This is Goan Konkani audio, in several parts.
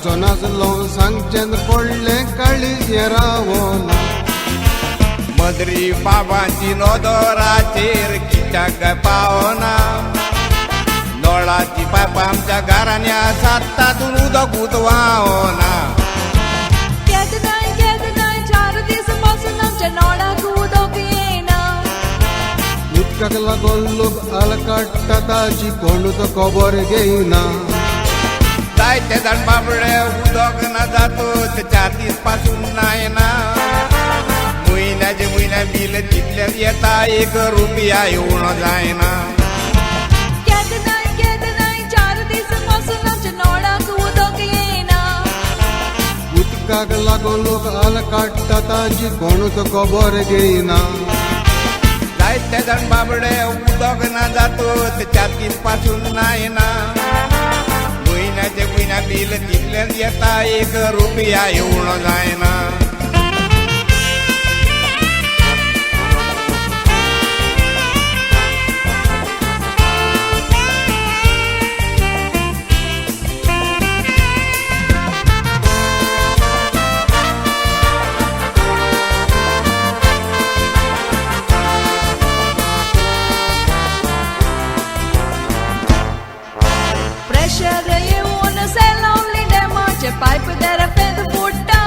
सांगचो नासलो सांगचें पडलें काळीज हें रावना. मद्री बाबांची नदराचेर कित्याक काय पावना. नळाची पायपां आमच्या घरांनी आसात तातूंत उदकूच व्हांवना. केदनाय केदनाय चार दीस पासून आमच्या नळाक उदक येना. उदकाक लागून लोक आल काडटा ताची कोणूच खबर घेयना. जायते जाण बाबडे उदक ना जातूत 4 दीस पासून ना येना. म्हयन्याचे म्हयन्या बील तितलेंच येता 1 रुपया उणो जायना. केदनाय केदनाय 4 दीस पासून आमच्या नळाक उदक येना. उदकाक लागून लोक आल काडटा ताची कोणूच खबर घेयना. जायते जाण बाबडे उदक ना जातूत 4 दीस पासून ना येना. म्हयन्याचे म्हयन्या बील तितलेंच येता 1 रुपया उणो जायना. प्रेशर येवन सेलावली डॅमाचे पायप देरपेंत फुट्टा.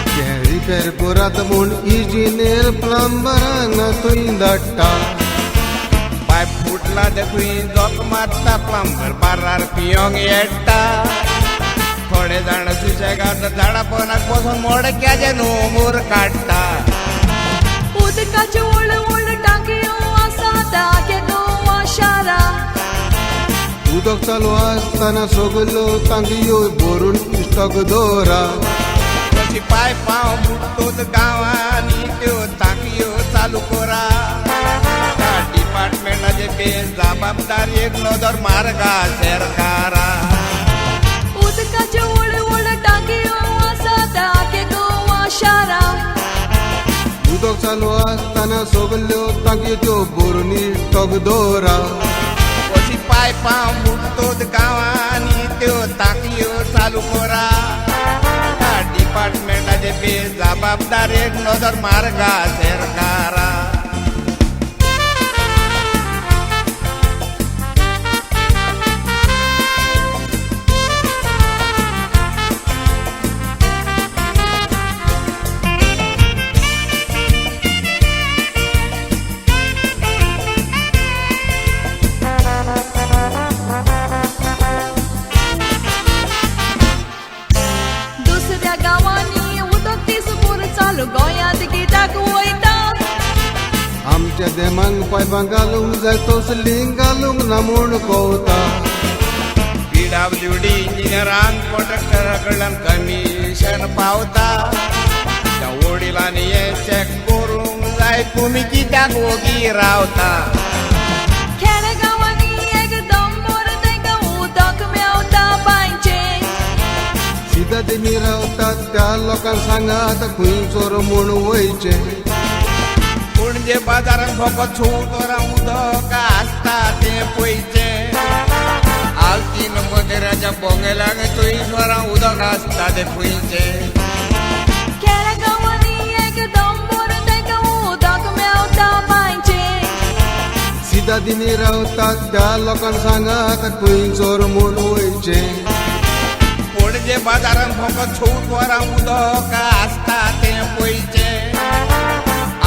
तें रिपेर करात म्हूण इंजिनियर प्लंबरांक थंय धाडटा. पायप फुटला ते थंय जोक मारता प्लंबर बार्रार पियोंक येता. थोडे जाण सुशेगाद झाडां पोनाक बसून मडक्याचे नोमूर काडटा. उदकाच्यो व्हड व्हड टांकयो आसात आख्या गोवा शारा. उदक चालू आसतना सगल्यो तांकयो भरून स्टॉक दवरा. तशी पायपां बुडटूच गांवांनी त्यो टांकयो चालू करा. त्या डिपार्टमेंटाचे बेजबाबदारयेक नदर मारगा सरकारा. उदकाच्यो व्हड व्हड टांकयो आसात आख्या गोवा शारा. उदक चालू आसतना सगल्यो तांकयो त्यो भरून स्टॉक दवरा. अशी पायपां बुडटूच गांवांनी त्यो टांकयो चालू करा. त्या डिपार्टमेंटाचे बेजबाबदारयेक नदर मारगा सरकारा. दुसऱ्या गांवांनी उदक दीसभर चालू गोंयांत कित्याक वयता. आमच्या देमांक पायपां घालूंक जाय तसलीं घालूंक ना म्हूण कवता. पीडब्ल्यूडी इंजिनियरान कॉन्ट्रॅक्टरा कडल्यान कमिशन पावता. त्या वडिलांनी हें चॅक करूंक जाय तुमी कित्याक ओगी रावता. खेडे गांवांनी एकदम बरें तांकां उदक मेवता बांयचें. सिदा तेमी रावतात त्या लोकांक सांगात खंय चोर म्हूण वयचें. पणजे बाजारांत फकत 6 वरां उदक आसता तें पळयचें. आल्तीन मंदिराच्या बोंगेलाक 24 वरां उदक आसता तें पळयचें. खेडे गांवांनी एकदम बरें तांकां उदक मेवता बांयचें. सिदा दिनी रावतात त्या लोकांक सांगात खंय चोर म्हूण वयचें. पणजे बाजारांत फकत 6 वरां उदक आसता तें पळयचें.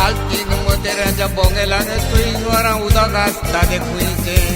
आल्तीन मंदिराच्या बोंगेलाक 24 वरां उदक आसता तें पळयचें.